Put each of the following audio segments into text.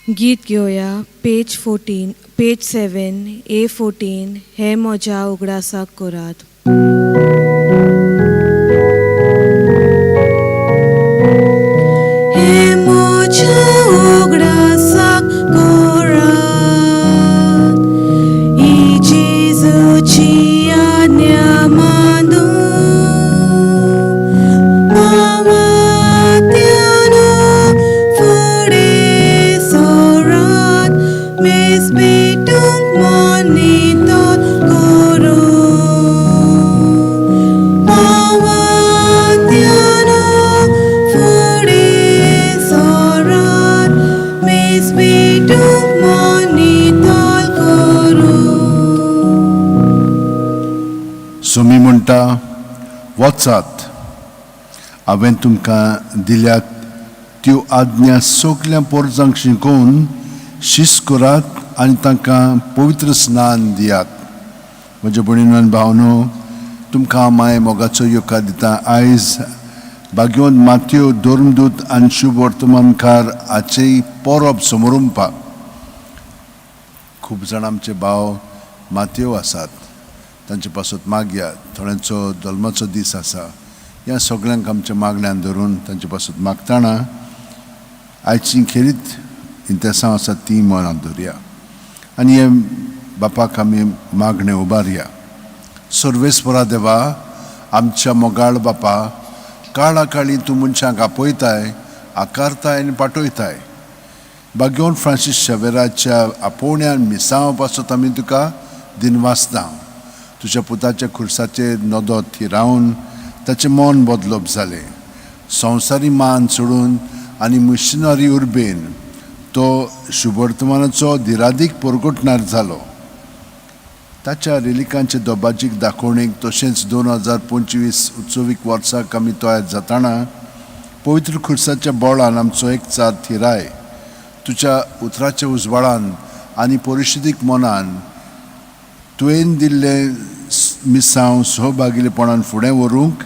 गीत घेवया पेज 14, पेज 7, A14 हे म्हज्या उगडासाक करात. हे म्हज्या उगडासाक करात, ही जेजूची आज्ञा मानून, पावात्यानो फुडें सरात, मेस पेटूंक मन नितळ करून. पावात्यानो फुडें सरात, मेस पेटूंक मन नितळ करून. सोमी म्हणटा, वचात, हांवें तुमकां दिल्यात त्यो आज्ञा सगल्या पोरजांक शिकोवन शिस्त करात आनी तांकां पवित्र स्नान दियात. म्हज्या भयणीन भावनो, तुमकां हांव माय मोगाचो येवकार दिता. आयज भाग्यवंत मातयो धर्मदूत आनी शुभ वर्तमानकार हाचेय परब समरुंपाक खूब जाण आमचे भाव मातयो आसात, तांचे पासत मागया. थोड्यांचो जल्माचो दीस आसा. ह्या सगळ्यांक आमच्या मागण्यान धरून तांचे पासत मागतना आयची खेरीत इंतेसांव आसा ती मनांत धरया आनी हे बापाक आमी मागणें उबारया. सर्वेस्परा देवा, आमच्या मोगाळ बापा, काळा काळी तूं मनशांक आपयताय, आकारताय आनी पाठयताय. भाग्यवंत फ्रांसीस शेवेराच्या आपोवण्यान मिसांवा पासत आमी तुका दिनवासता. तुज्या पुताच्या खुर्साचेर नदर थिरावन ताचें मन बदलप जालें. संवसारी मान सोडून आनी मिशनरी उर्बेन तो शुभवर्तमानाचो दिरादीक परगटणार जालो. ताच्या रेलिकांचे दोबाजीक दाखोवणेक तशेंच 2025 उत्सवीक वर्साक आमी तयार जातना पवित्र खुर्साच्या बळान आमचो एकचार थिराय. तुज्या उतराच्या उजवाडान आनी परिशुदीक मनान तुवें दिल्लें मिसांव सहभागीपणान फुडें व्हरूंक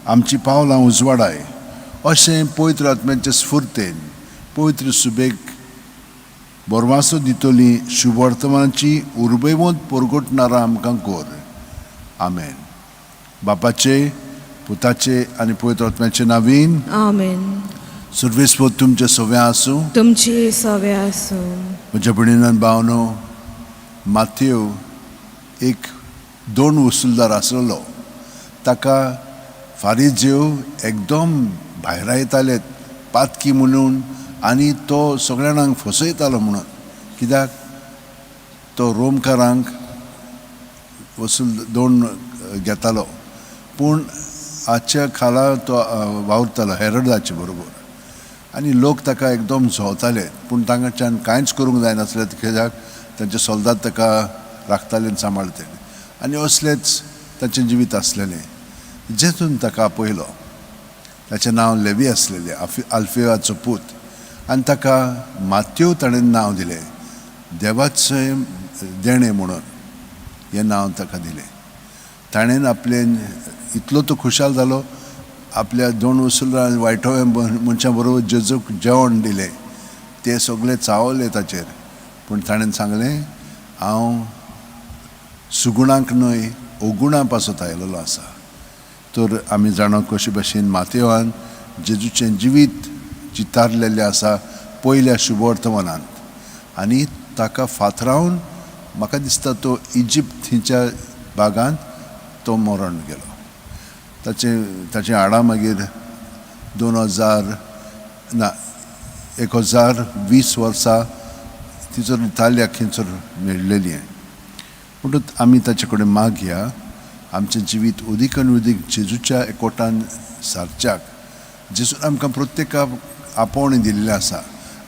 आमची पावलां उजवाडाय. अशें पवित्र आत्म्याचे स्फुर्तेन पवित्र सुबेक बोरवासो दितली शुभवर्तमानाची उर्बेवंत परगटणारा आमकां कोर. आमेन. बापाचे, पुताचे आनी पवित्र आत्म्याचे नावीन. आमेन. सर्वेस्पर तुमचे सव्या आसूं. तुमची सवे आसूं. म्हज्या भयणीन भावनो, माथ्यो एक दोन वसुलदार आसलेलो. ताका फारीजेव एकदम भायरायताले पातकी म्हणून आनी तो सगळ्या जाणांक फसयतालो म्हणून, कित्याक तो रोमकारांक वसूल दोन घेतालो. पूण हाच्या खाला तो वावुरतालो हेरोदाचे बरोबर आनी लोक ताका एकदम झोवताले. पूण तांच्यान कांयच करूंक जायनासलें, कित्याक तांचे सोल्दाद ताका राखताले आनी सांबाळताले आनी असलेंच ताचें जिवीत आसलेलें. जेजून ताका आपयलो. ताचें नांव लेवी आसलेलें, आल्फेवाचो पूत, आनी ताका मात्यो ताणें नांव दिलें, देवाचें देणें म्हणून हें नांव ताका दिलें. ताणें आपलें इतलो तो खुशाल जालो, आपल्या दोन वसुलां वायटो मनशां बरोबर जेजूक जेवण दिलें. ते सगळे चावले ताचेर, पूण ताणें सांगलें, हांव सुगुणांक न्हय अगुणा पासत आयलेलो आसा. तर आमी जाणा कशे भशेन मातेवान जेजूचें जिवीत चितारलेलें आसा पयल्या शुभवर्तमानांत आनी ताका फातरावन म्हाका दिसता तो इजिप्त थंयच्या भागांत तो मरण गेलो. ताचें ताचें हाडां मागीर 2000 ना 1020 वर्सां तिचो इतालियाक खंयसर मेळ्ळेली. म्हणटूच आमी ताचे कडेन मागया, आमचें जिवीत उदीक आनी उदीक जेजूच्या एकवटान सारच्याक. जेजून आमकां प्रत्येकाक आपोवणें दिल्लें आसा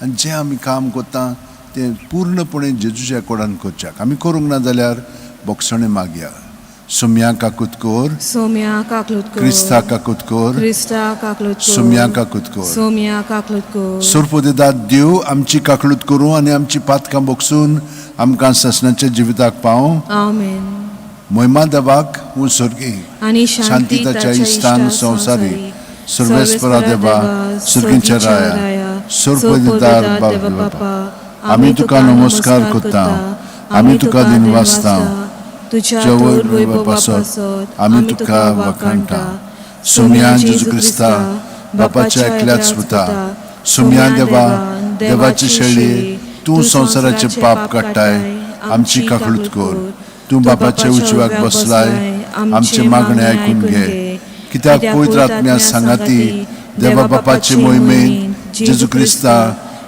आनी जें आमी काम करता तें पूर्णपणे जेजूच्या एकवटान करच्याक. आमी करूंक ना जाल्यार बोगसणें मागया. सोम्या काकूत कोर. सोम्या काकलूत कोर. क्रिस्ता काकूत कोर. क्रिस्ता काकलूत कोर. सोम्या काकूत कोर. सोम्या काकलूत कोर. सोरपोदेदाद देव आमची काकलूत करूं आनी आमची पातकां बोगसून आमकां ससनाच्या जिविताक पावूं. आमेन. मोहिमा देवाक उ स्वर्गी आनी शांती ताच्या इश्टान संवसारी. सर्वेस्परा देवा, सुर्गींच्या राया, सोरपोदेदार बापा, आमी तुका नमस्कार करता, आमी तुका दिनवासता. तुज्या तुज्या वैभवा पासत आमी तुका वखाणटा. सुम्या जेजू क्रिस्ता, बापाच्या एकल्याच पुता, सुम्या देवा, देवाची शेळी, तूं संवसाराचे पाप काडटाय, आमची काकळूत कर. तूं बापाच्या उजव्याक बसलाय, आमचे मागणें आयकून घे. कित्याक पवित्र आत्म्या सांगाती देवा बापाचे मोहिमेन जेजू क्रिस्ता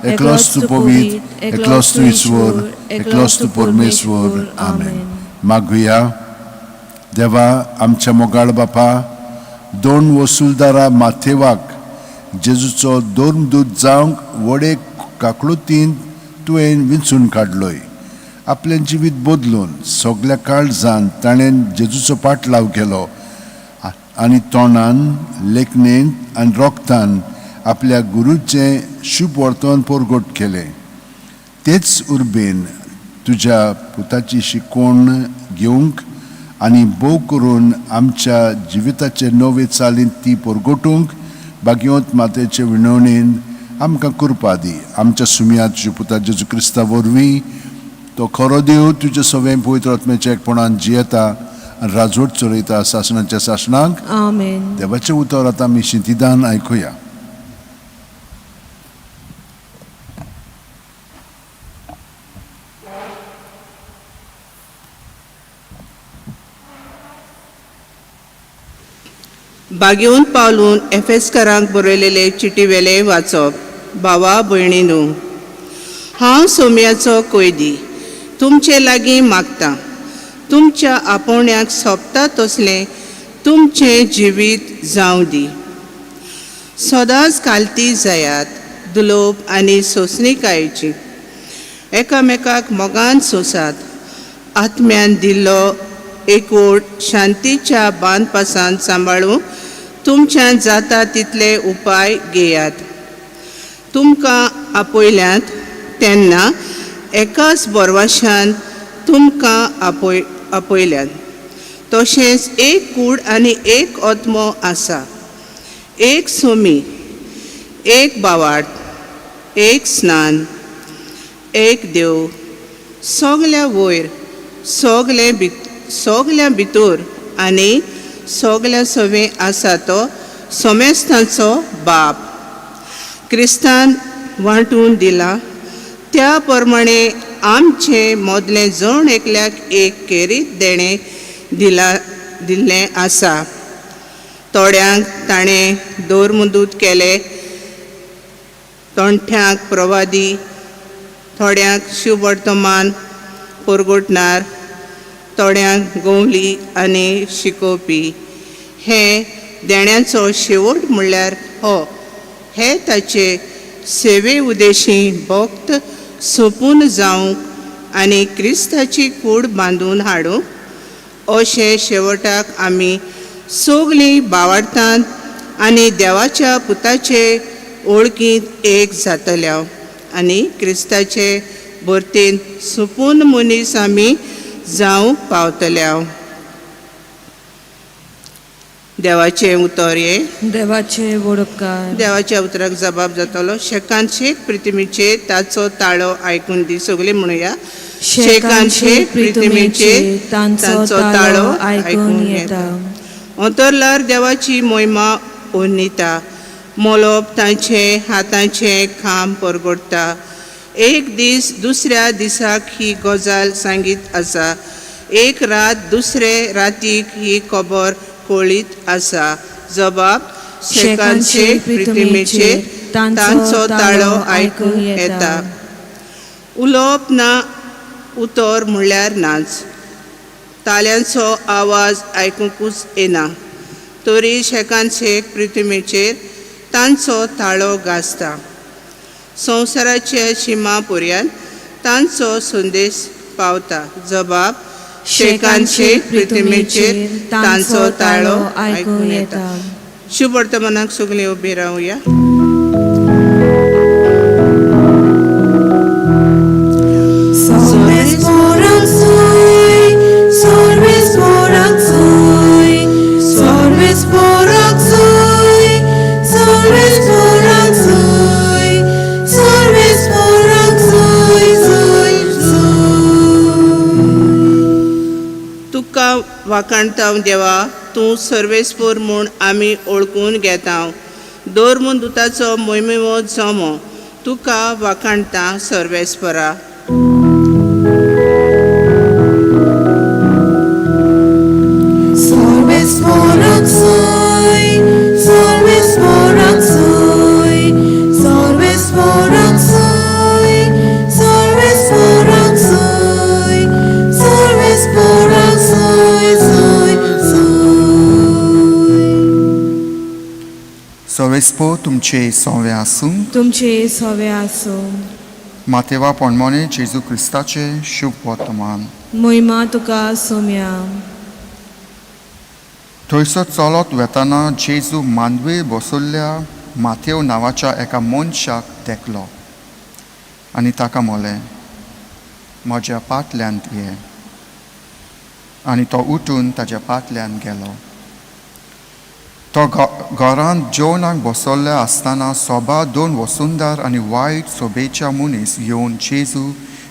एकलोच तूं पवित्र, एकलोच तूं ईश्वर, एकलोच तूं परमेश्वर. आमेन. मागुया. देवा आमच्या मोगाळ बापा, दोन वसुलदारा माथेवाक जेजूचो धर्मदूत जावंक व्हडे काकळुतीन तुवें विंचून काडलोय. आपलें जिवीत बदलून सगल्या काळजान ताणें जेजूचो पाटलाव केलो आनी तोंडान, लेखणेन आनी रोगतान आपल्या गुरूचें शुभ वर्तमान परगट केलें. तेच उर्बेन तुज्या पुताची शिकवण घेवंक आनी भोव करून आमच्या जिविताचे नवे चालींत ती परगटूंक भाग्यवंत मातेचे विनवणेन आमकां कृपा दी. आमच्या सुमयात तुज्या पुता जेजू क्रिस्ता वरवीं, तो खरो देव, तुज्या सवें पवित्र आत्म्याच्या एकपणान जियेता आनी राजवट चलयता सासणाच्या सासणाक. आमेन. देवाचें उतर आतां आमी शिंतिदान आयकुया. बागेवन पावलून एफेस्करांक बरयलेले चिटीवेले वाचप. भावा भयणीनू, हांव सोम्याचो कोयदी तुमचे लागीं मागता, तुमच्या आपोवण्याक सोबता तसलें तुमचें जिवीत जावं दी. सदांच कालती जायात, दुलोप आनी सोंसणीकायेची, एकामेकाक मोगान सोंसात. आत्म्यान दिल्लो एकवट शांतीच्या बांदपासान सांबाळूंक तुमच्यान जाता तितले उपाय घेयात. तुमकां आपयल्यात तेन्ना एकाच बोरवाशान तुमकां आपयल्यात. तशेंच एक कूड आनी एक आत्मो आसा, एक सोमी, एक बावाट, एक स्नान, एक देव, सगल्या वयर, सगल्या भितर आनी सगल्या सवें आसा तो सोमेस्तांचो बाप. क्रिस्तान वांटून दिला त्या प्रमाणे आमचें मदलें जण एकल्याक एक केरीत देणें दिल्लें आसा. थोड्यांक ताणें धर्मदूत केले, तोंठ्यांक प्रवादी, थोड्यांक शुभवर्तमान परगटणार, थोड्यांक गवली आनी शिकोवपी. हे देण्याचो शेवट म्हणल्यार हो, हे ताचे सेवे उदेशी भक्त सोंपून जावंक आनी क्रिस्ताची कूड बांदून हाडूंक. अशें शेवटाक आमी सगलीं बावाडटात आनी देवाच्या पुताचे ओळखींत एक जातल्या आनी क्रिस्ताचे भरतेन सोंपून मनीस आमी जावंक पावतल्या. देवाचें उतर हे. देवाचे वडपकार. देवाच्या उतराक जबाब जातलो. शेकान शेक प्रितिमेचेर ताचो ताळो आयकून दी. सगळीं म्हणुया. शेकान शेक प्रितमेचेर तांचो ताळो आयकून येता. अंतरलार देवाची मोहिमा ओन्निता, मोलोप तांचे हातांचें काम परगटता. एक दीस दुसऱ्या दिसाक ही गजाल सांगीत आसा, एक रात दुसरे रातीक ही खबर कळीत आसा. जबाब शेकान शेक प्रितिमेचेर तांचो ताळो आयकूंक येता. उलोवप ना उतर म्हणल्यार नाच, ताल्यांचो आवाज आयकुंकूच येना, तरी शेकान शेक प्रितिमेचेर तांचो ताळो गाजता. संवसाराच्या शिमा पर्यंत तांचो संदेश पावता. जबाब शेकान शेक प्रितिमेचेर तांचो ताळो आयकूंक येता. शुभ वर्तमानाक सगळीं उबी रावया. वाखाणतांव देवा, तूं सर्वेस्पोर म्हूण आमी ओळखून घेतांव. धर्म दुताचो मोहिमेवो जमो तुका वाखाणता सर्वेस्परा. Solves moraxoi, solves moraxoi, solves moraxoi, solves moraxoi, solves moraxoi, soi, soi. सोवेस्पो तुमचे सोवे आसूं. तुमचे सवे आसूं. मातेवा पोणमोने जेजू क्रिस्ताचे शुभ वर्तमान. मोहिमा तुका सोम्या. थंयसर चलत वेताना जेजू मांडवीर बसुल्ल्या मातेव नांवाच्या एका मनशाक देखलो आनी ताका म्हणलें, म्हज्या पाटल्यान ये. आनी तो उठून ताज्या पाटल्यान गेलो. तो घरांत जेवणाक बसल्ले आसतना सोबा दोन वसुंदार आनी वायट सोबेच्या मनीस येवन जेजू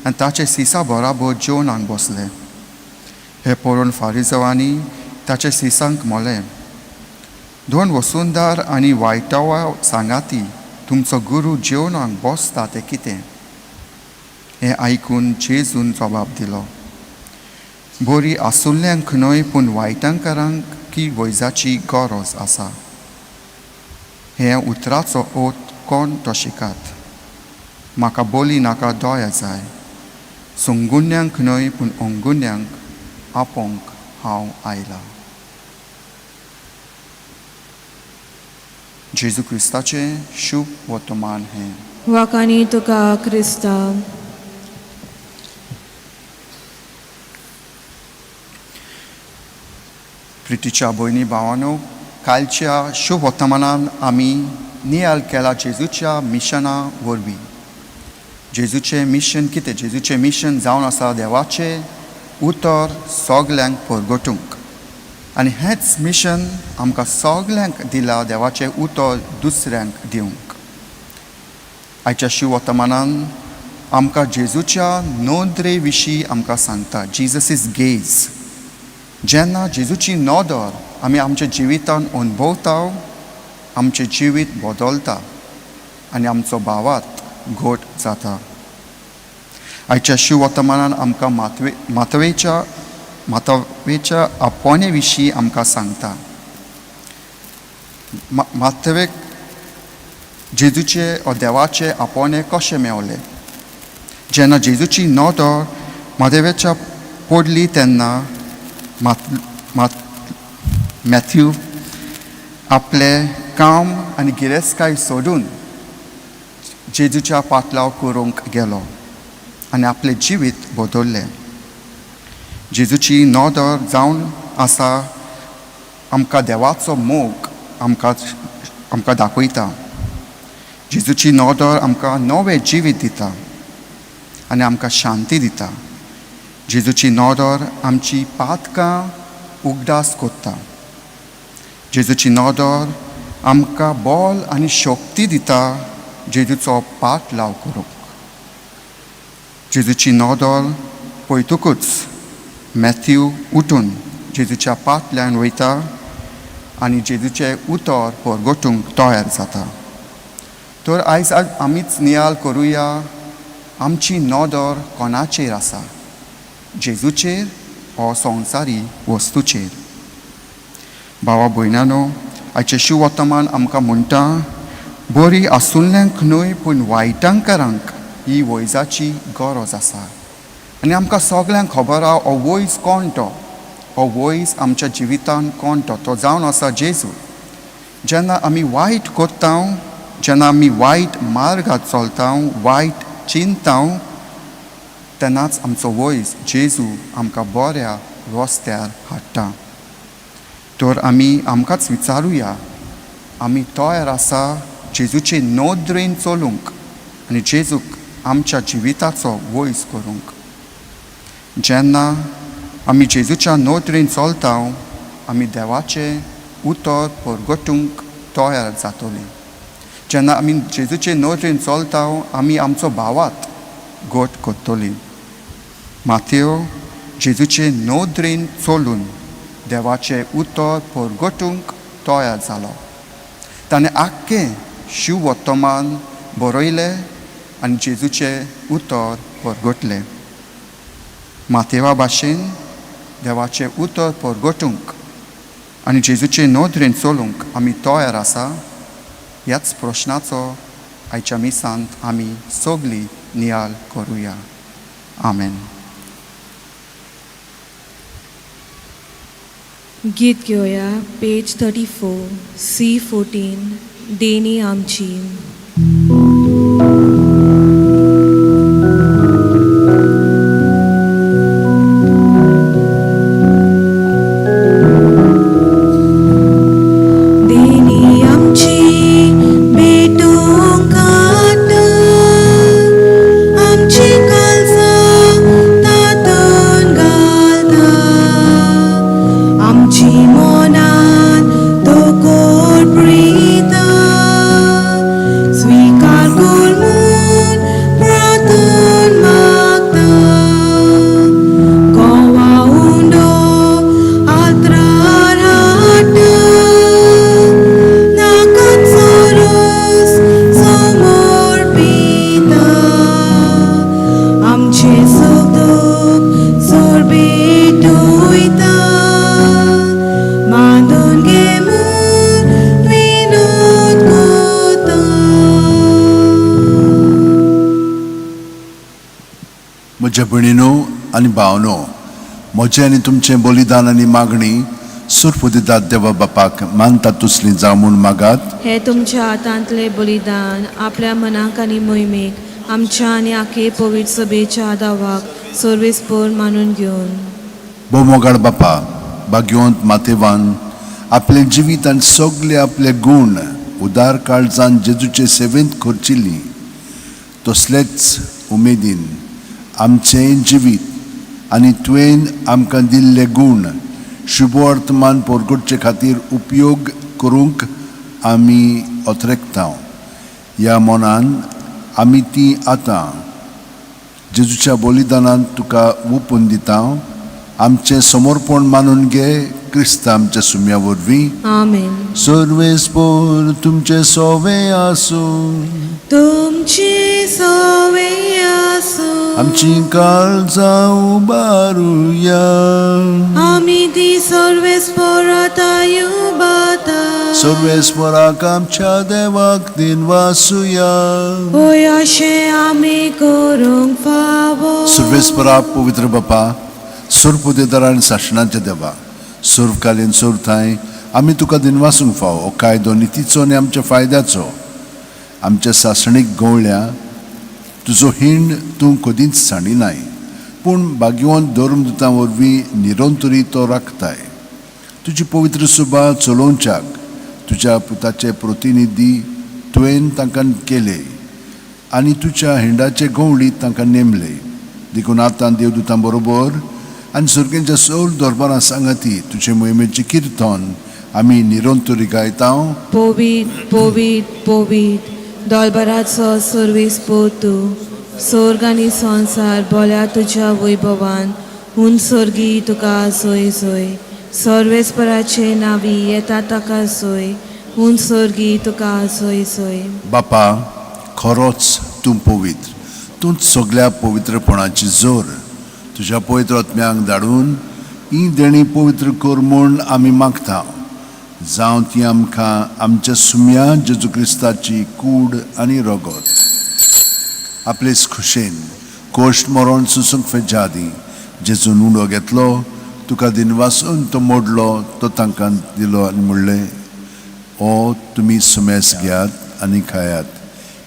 आनी ताचे सिसा बराबर जेवणाक बसले. हें पळोवन फारिजवांनी ताचे सिसांक म्हणलें, दोन वसुंदार आनी वायटावा सांगाती तुमचो गुरू जेवणाक बसता तें कितें? हें आयकून जेजून जबाब दिलो, बरी आसुल्ल्यांक न्हय पूण वायटांकारांक की वैजाची गरज आसा. हे उतराचो ओत कोण तो शिकात, म्हाका बोली नाका दया जाय, संगुण्यांक न्हय पूण अंगुण्यांक आपोवंक हांव आयला. जेजू क्रिस्ताचें शुभ वर्तमान हें. वाकानी तुका क्रिस्ता. प्रितीच्या भयणी भावानो, कालच्या शुभ वर्तमानान आमी नियाळ केला जेजूच्या मिशना वरवीं. जेजूचें मिशन कितें? जेजूचें मिशन जावन आसा देवाचें उतर सगल्यांक परगटूंक, आनी हेंच मिशन आमकां सगल्यांक दिलां देवाचें उतर दुसऱ्यांक दिवंक. आयच्या शिव वर्तमानान आमकां जेजूच्या नदरे विशीं आमकां सांगता, जीजस is gauge. जेन्ना जेजूची नदर आमी आमच्या जिवितान अणभवता, आमचें जिवीत बदलता आनी आमचो भावात घट जाता. आयच्या शिव वर्तमानान आमकां मातवेच्या आपोवणे विशीं आमकां सांगता. मातवेक जेजूचे ओ देवाचे आपोवणे कशें मेवलें? जेन्ना जेजूची नदर माधवेच्या पडली तेन्ना मॅथ्यू आपलें काम आनी गिरेस्तकाय सोडून जेजूच्या पाटलाव करूंक गेलो आनी आपलें जिवीत बदल्लें. जेजूची नदर जावन आसा आमकां देवाचो मोग आमकां दाखयता. जेजूची नदर आमकां नवें जिवीत दिता आनी आमकां शांती दिता. जेजूची नदर आमची पातकां उगडास कोत्ता. जेजूची नदर आमकां बल आनी शक्ती दिता जेजूचो पाट लाव करूंक. जेजूची नदर पळयतकूच मॅथ्यू उठून जेजूच्या पाटल्यान वयता आनी जेजूचें उतर परगटूंक तयार जाता. तर आयज आमीच नियाळ करुया, आमची नदर कोणाचेर आसा, जेजूचेर ओ संवसारी वस्तूचेर? भावा भयणानो, आयचें शिव वर्तमान आमकां म्हणटा, बरी आसुल्ल्यांक न्हय पूण वायटांकारांक ही वैजाची गरज आसा. आनी आमकां सगल्यांक खबर आहा हो वैज कोण तो, हो वैज आमच्या जिवितान कोण तो, तो जावन आसा जेजू. जेन्ना आमी वायट करता, जेन्ना आमी वायट मार्गार चलता, वायट चिंतता, तेन्नाच आमचो वैज जेजू आमकां बऱ्या रस्त्यार हाडटा. तर आमी आमकांच विचारुया, आमी तयार आसा जेजूचे नदरेन चलूंक आनी जेजूक आमच्या जिविताचो वैज करूंक? जेन्ना आमी जेजूच्या नदरेन चलता, आमी देवाचें उतर परगटूंक तयार जातली. जेन्ना आमी जेजूचे नदरेन चलता, आमी आमचो भावात घट करतली. माथ्यो जेजूचे नदरेन चलून देवाचें उतर परगटूंक तयार जालो. ताणें आख्खें शुवर्तमान बरयलें आनी जेजूचें उतर परगटलें. मातेवा भाशेन देवाचें उतर परगटूंक आनी जेजूचे नदरेन चलूंक आमी तयार आसा? ह्याच प्रश्नाचो आयच्या मिसांत आमी सगळीं नियाळ करुया. आमेन. गीत घेवया पेज 34 C14 देणी आमची. देणी आमची भेटूंक आतां, आमची काळजां तातूंत घालता, आमची मनान तो कोर प्रिता, स्विकार कर म्हूण प्रार्थन मागता. गोवा उंडो आत्रार हाडटा, नाकात सोरोस समोर पिता, आमचें सूख दूख सोरबेट वयता, मानून घे म्हूण विनोद कोता. म्हज्या भयणीनो आनी भावनो, म्हजें आनी तुमचें बलिदान आनी मागणी सुरपुदिदात देवा बापाक मानता तुसली जावं म्हूण मागात. हे तुमच्या हातांतले बलिदान आपल्या मनाक आनी मोहिमेक आमच्या आनी आखे पवित्र सभेच्या दावाक सर्वेस्पोर मानून घेवन. भोवमोगाळ बापा, भाग्यवंत मातेवान आपलें जिवीत आनी सगळे आपले गूण उदार काळजान जेजूचे सेवेंत खर्चिल्ली, तसलेच उमेदीन आमचें जिवीत आनी तुवें आमकां दिल्ले गूण शुभवर्तमान परगटचे खातीर उपयोग करूंक आमी अत्रेकता. ह्या मनान आमी ती आतां जेजूच्या बलिदानान तुका ओपून दिता. आमचें समर्पण मानून घे क्रिस्त आमच्या सुम्या वरवीं. आमेन. सर्वेस्पोर तुमचें सोवे आसूं. तुमचे सोवे आसूं. आमची काळजां उबारुया. आमी ती सर्वेस्पोरात युबाता. सर्वेस्पोराक आमच्या देवाक दिनवासुया. होय अशें आमी करूंक फावो. सर्वेस्परा पवित्र बापा, सुरपुदेदार आनी सासणाच्या देवा, सुरकालीन सुरथांय आमी तुका दिनवासूंक फावो. हो कायदो नितीचो आनी आमच्या फायद्याचो. आमच्या सासणीक गवळ्या तुजो हिंड तूं कदींच सांडिनाय, पूण भाग्यवंत धर्मदुतां वरवीं निरंतरी तो राखताय. तुजी पवित्र सुबा चलोवच्याक तुज्या पुताचे प्रतिनिधी तुवें तांकां केले आनी तुज्या हिंडाचे गवळी तांकां नेमले. देखून आतां देवदुतां बरोबर आनी सर्गेच्या सगळ दरबारां सांगाती तुजे मोहिमेचें किर्तन आमी निरंतरी गायता. पवित्र पवित्र पवित्र दोलबराचो सर्वेस्पोर तूं, स्वर्ग आनी संवसार बोल्या तुज्या वैभवान. हून स्वर्गी तुका सोय सोय, सर्वेस्पराचे नावी येता ताका सोय, हून स्वर्गी तुका सोय सोय. बापा, खरोच तूं पवित्र, तूंच सगळ्या पवित्रपणाची जोर. तुज्या पवित्र आत्म्यांक धाडून ही देणी पवित्र कर म्हूण आमी मागता. जावं ती आमकां आमच्या सुम्या जेजू क्रिस्ताची कूड आनी रगत. आपलेच खुशेन कोश्ट मरण सुसूंक फेच्या आदीं जेजून उंडो घेतलो, तुका दिनवासून तो मोडलो, तो तांकां दिलो आनी म्हणलें, ओ तुमी सुमेस घेयात आनी खायात,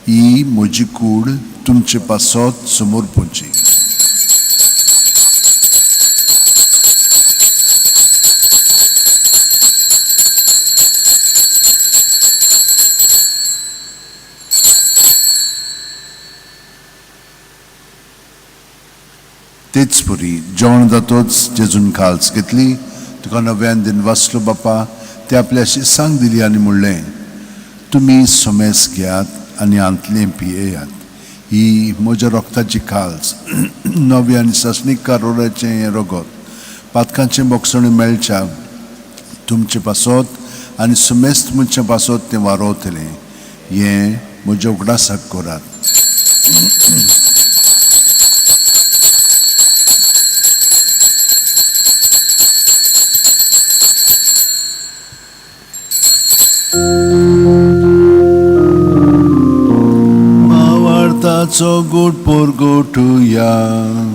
ही म्हजी कूड तुमचे पासत समोर पोवची. तेच परी जेवण जातोच जेजून खाल्स घेतली, तुका नव्यान दिनवासलो बापा, ते आपल्या शिसांक दिली आनी म्हणलें, तुमी सोमेस घेयात आनी हांतलें पियेयात, ही म्हज्या रोगताची खाल्स, नव्या आनी सासणीक कारोराचें हें रगत, पातकांचें बोगसण मेळच्या तुमचे पासत आनी सुमेस्त मनशां पासत तें वारोवतलें. हें म्हज्या उगडासाक करात. भावार्थाचो गोड परगटुया.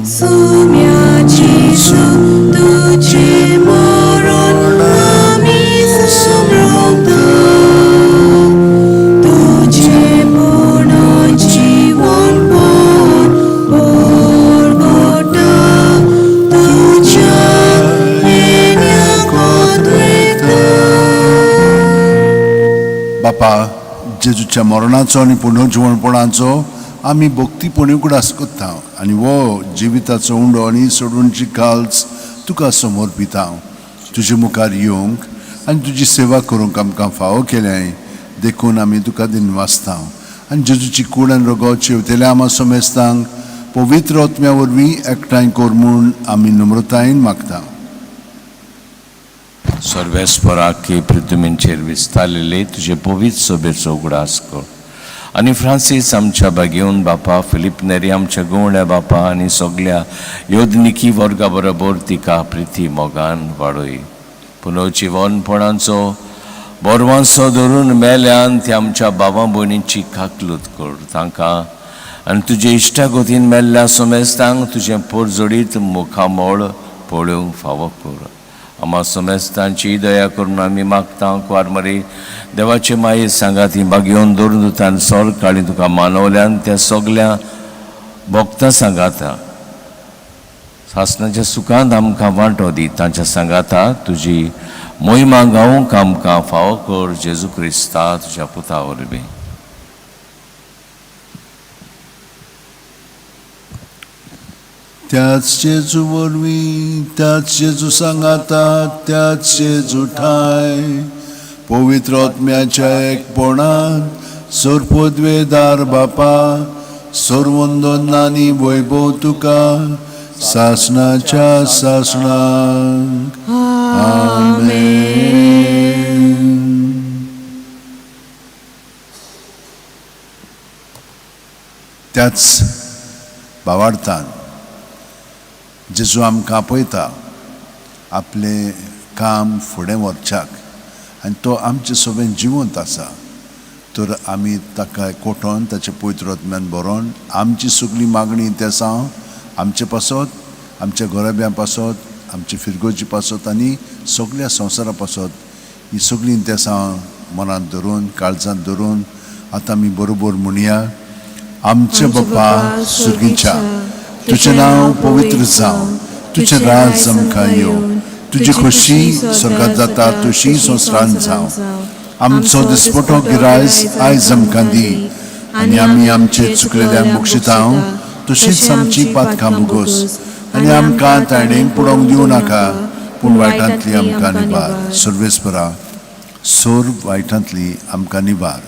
सोम्या जेजू तुजें मरण आमी सुमरता, तुजें पुनर्जीवनपण परगटा, तुज्या येण्याक वदयता. बापा, जेजूच्या मरणाचो आनी पुनर्जिवणपणाचो आमी भक्तीपणी उगडास करता आनी हो जिविताचो उंडो आनी सोडूनची काल्स तुका समर्पिता. तुजे मुखार येवंक आनी तुजी सेवा करूंक आमकां फावो केल्याय देखून आमी तुका दिनवासता. आनी जेजूची कूड आनी रोगो शेवतेल्या आमा समेस्तांक पवित्र आत्म्या वरवीं एकठांय कर म्हूण आमी नम्रतायेन मागता. सर्वेस्पराक पृथ्वीचेर विस्तारलेले तुजे पवित्र सभेचो उगडास कर आनी फ्रांसीस आमच्या बागेवन बापा, फिलीप नेरी आमच्या गवळ्या बापा आनी सगल्या योदनिकी वर्गा बरोबर तिका प्रिती मोगान वाडय. पुनर्जिवनपणाचो बोरवांसो धरून मेल्यान ती आमच्या बाबा भयणींची काकलूत कर तांकां आनी तुजे इश्टागतीन मेल्ल्या समेस्तांक तुजें पोरजोडीत मुखामळ पळोवंक फावो कर. आमा समेस्तांची दया करून आमी मागता. कुवारमरी देवाचे माये सांगात ही बागेवन धरून दुतान सोर काळी तुका मानवल्यान त्या सगल्या भोगता सांगाता सासणाच्या सुखांत आमकां वांटो दी. तांच्या सांगाता तुजी मोहिमा गावंक आमकां फावो कर. जेजू क्रिस्ता तुज्या पुता वरवीं. त्याच जेजू वरवीं, त्याच जेजू सांगाता, त्याच जेजू ठाय पवित्र आत्म्याच्या एकपणान सोरपोदवेदार बापा, सोरवंदन आनी वैभव तुका सासणाच्या सासणाक. आमेन. त्याच भावार्थान जेजू आमकां आपयता आपलें काम फुडें व्हरच्याक आनी तो आमचे सगळें जिवंत आसा. तर आमी ताका कोटोन ताचे पवित्र आत्म्यान बरोवन आमची सगळी मागणी तेसांव आमचे पासत, आमच्या घराब्यां पासत, आमचे फिरगोजी पासत आनी सगळ्या संवसारा पासत ही सगळीं तेसांव मनांत धरून काळजांत धरून आतां आमी बरोबर म्हणया. आमचे बाप्पा सुर्गीच्या, तुजें नांव पवित्र जावं, तुजें राज आमकां येवं, तुजी खोशी स्वर्गांत जाता तशी संवसारांत जावं. आमचो दिसपटो गिरायस आयज आमकां दी आनी आमी आमचे चुकलेल्या बक्षिता तशीच आमची पातकां भोगोस आनी आमकां ताणें पडोवंक दिवं नाका, पूण वायटांतली आमकां निवार. सर्वेस्परा, सोर वायटांतली आमकां निवार.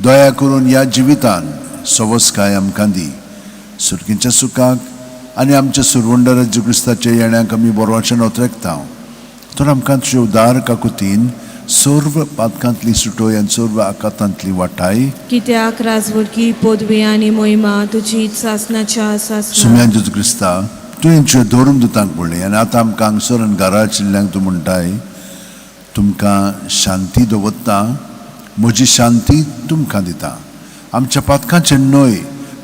दया करून ह्या जिवितान सवसकाय आमकां दी. सुर्गीच्या सुखाक आनी आमच्या सुरवंडर जेजू क्रिस्ताच्या येण्याक आमी बरोवचें नोत्रेकता. तर आमकां तुजे उदार काकुतीन सर्व पातकांतली सुटोय आनी सर्व आकातांतली वाटाय. कित्याक राजवटकी पदवी आनी मोहिमा तुजी सासणाच्या सासणाक. सुम्या जेजू क्रिस्ता, तुवें तुज्या धरून दुतांक म्हणलें आनी आतां आमकां हांगसर आनी घरा आशिल्ल्यांक तूं म्हणटाय, तुमकां शांती दवरता, म्हजी शांती तुमकां दिता. आमच्या पातकांचें न्हय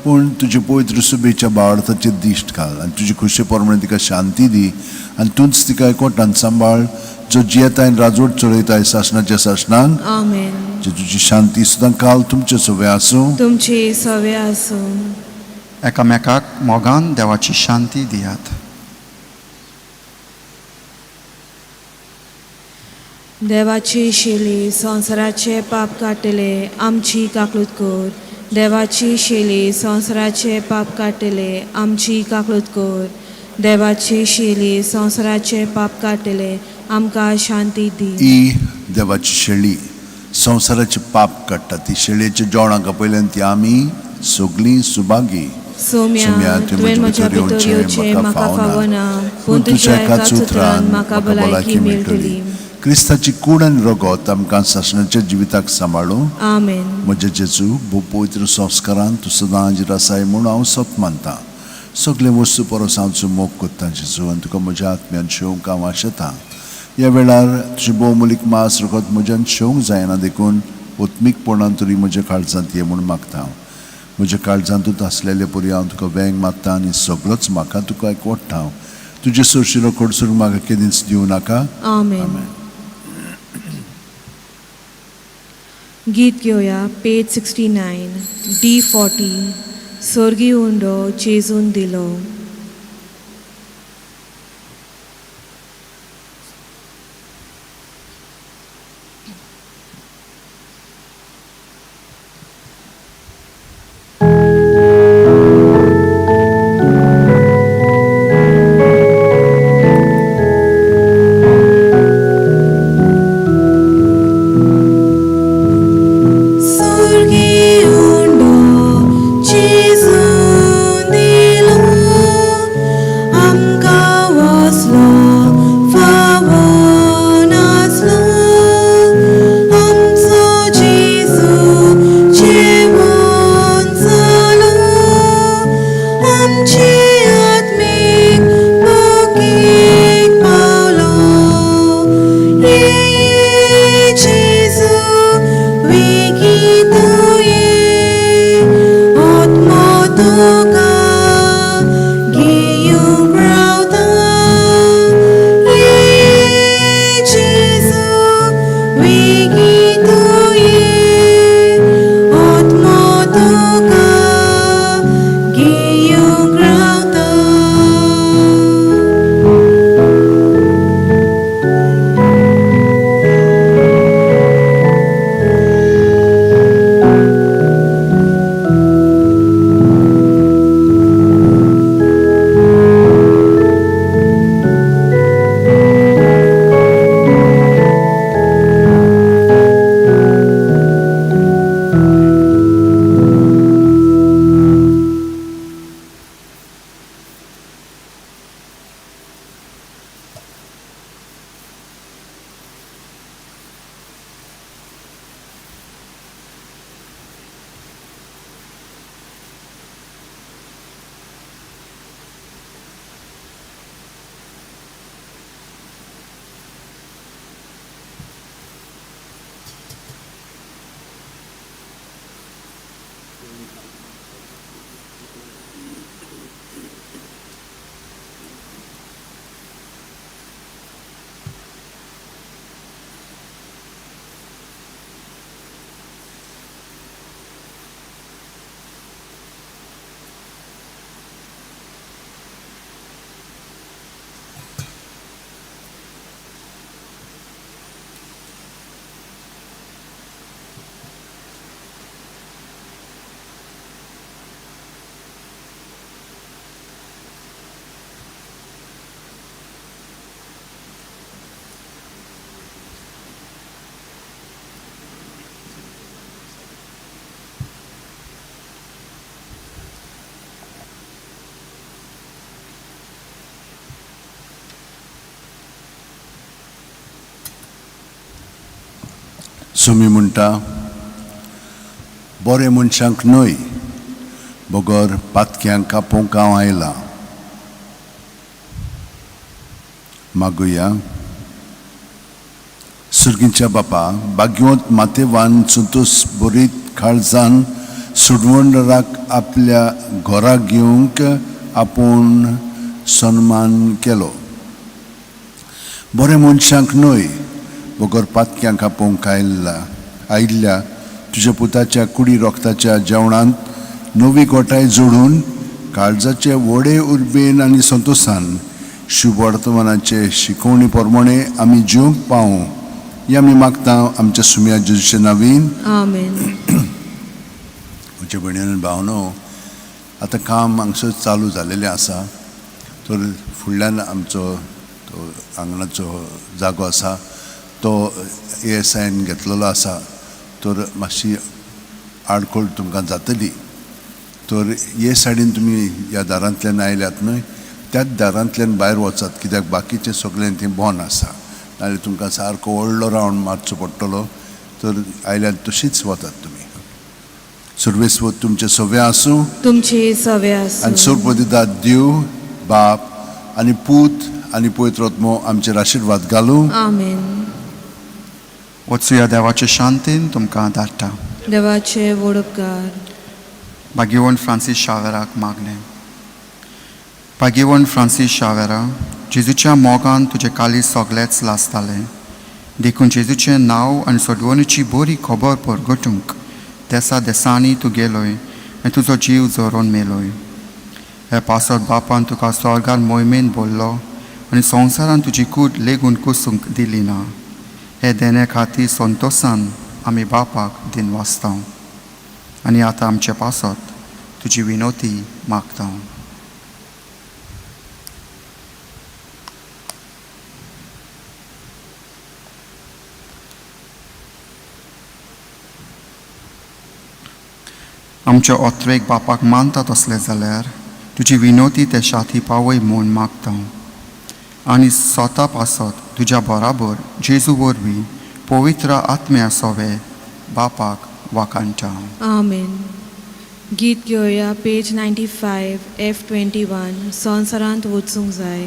पूण तुजे पवित्र सुबेच्या भावार्थाचेर दिश्ट घाल आनी तुजी खोशे प्रमाणे तिका शांती दी आनी तूंच तिका एकवटान सांबाळ, जो जियेताय आनी राजवट चलयताय सासणाच्या सासणाक. आमेन. जेजूची शांती सुद्दां काल तुमचे सवे आसूं. तुमचे सवे आसूं. एकामेकाक मोगान देवाची शांती दियात. देवाची शेली संवसाराचे पाप काडटले आमची काकळूत कर. देवाची शेली संवसाराचे पाप काडटले आमची काकळूत कर. देवाची शेली संवसाराचे पाप काडटले आमकां शांती दी. ही देवाची शेळी संवसाराचे पाप काडटा. ती शेळयेच्या जेवणाक आपयल्यान ती आमी सगळीं सुभागी. सोम्या, तुवें म्हज्या भितर येवचें म्हाका फावना, पूण तुज्या एकाच उतरान म्हाका भलायकी मेळटली. क्रिस्ताची कूड आनी रगत आमकां सासणाच्या जिविताक सांबाळूं. आमेन. म्हजे जेजू, भोव पवित्र संस्कारान तूं सदां हाजीर आसाय म्हूण हांव सत मानतां. सगळे वस्तू परस हांव तुजो मोग करतां जेजू, आनी तुका म्हज्या आत्म्यान शेवंक हांव आशेतां. ह्या वेळार तुजें भोवमुलीक मास रगत म्हज्यान शेवंक जायना, देखून उत्मीकपणान तरी म्हज्या काळजांत ये म्हूण मागता. म्हज्या काळजांतूच आसलेले परी हांव तुका वेंग मारता आनी सगळोच म्हाका तुका एकवडटा. तुजे सरशिलो कडसून म्हाका केदींच दिवं नाका. आमेन. गीत घेवया पेज 69 D40, सोर्गी उंडो जेजून दिलो. सोर्गी उंडो जेजून दिलो, आमकां वसलो फावो नासलो, आमचो जेजू जेवण जालो, आमची आत्मीक भुकेक पावलो. ये ये जेजू वेगीं तूं ये, आत्मो तुका घेवंक रावता. ये ये जेजू वेगीं तूं ये, आत्मो तुका घेवंक रावता. सुमी म्हणटा, बरे मनशांक न्हय बगर पातक्यांक कापूंक हांव आयलां. मागुया. सुर्गींच्या बापा, भाग्यवंत मातेवान संतोष बरीत काळजान सुडवणराक आपल्या घरा घेवंक आपूण सन्मान केलो. बरे मनशांक न्हय बगर पातक्यांक आपोवंक आयिल्ल्या तुज्या पुताच्या कुडी रोगताच्या जेवणांत नवी गोठाय जोडून काळजाचे व्हडे उर्बेन आनी संतोशान शुभवर्तमानाचे शिकवणी प्रमाणे आमी जिवंक पावूं हें आमी मागता आमच्या सुम्या जेजूचे नवीन. आमेन. म्हजे भयणीन भावनो, आतां काम हांगसर चालू जालेलें आसा. तर फुडल्यान आमचो तो आंगणाचो जागो आसा तो ASIन घेतलेलो आसा, तर मातशी आडखळ तुमकां जातली. तर हे सायडीन तुमी ह्या दारांतल्यान आयल्यात न्हय, त्याच दारांतल्यान भायर वचात, कित्याक बाकीचें सगळें थंय बंद आसा. नाजाल्यार तुमकां सारको व्हडलो रावंड मारचो पडटलो. तर आयल्यार तशीच वतात तुमी. सर्वेस्पर तुमचें सगळें आसूं, तुमचे सवे आसूं. आनी सरपदिदाद देव बाप आनी पूत आनी पवित्र आत्मो आमचेर आशिर्वाद घालूं. आमेन. वचुया देवाचे शांतीन तुमकां धाडटा. देवाचे व्हड उपकार. भाग्यवंत फ्रांसीस शावेराक मागणें. भाग्यवंत फ्रांसीस शावेरा, जेजूच्या मोगान तुजें काळीज सगळेंच लासतालें, देखून जेजूचें नांव आनी सोडवणीची बरी खबर परगटूंक देसा देसांनी तूं गेलोय आनी तुजो जीव जोरोन मेलोय. हे पासत बापान तुका स्वर्गार मोहिमेन बोल्लो आनी संवसारान तुजी कूड लेगून कुसूंक दिली ना. हे देणे खातीर संतोसान आमी बापाक दिन वाचता आनी आतां आमचे पासत तुजी विनोती मागता. आमच्या ओत्रेक बापाक मानता तसले जाल्यार तुजी विनोती ते शाती पावय म्हूण मागता आनी स्वता पासत तुज्या बराबर जेजू वरवीं पवित्र आत्म्या सोवे बापाक वाखाणटा. आमेन. गीत घेवया पेज 95 F21 संवसारांत वचूंक जाय.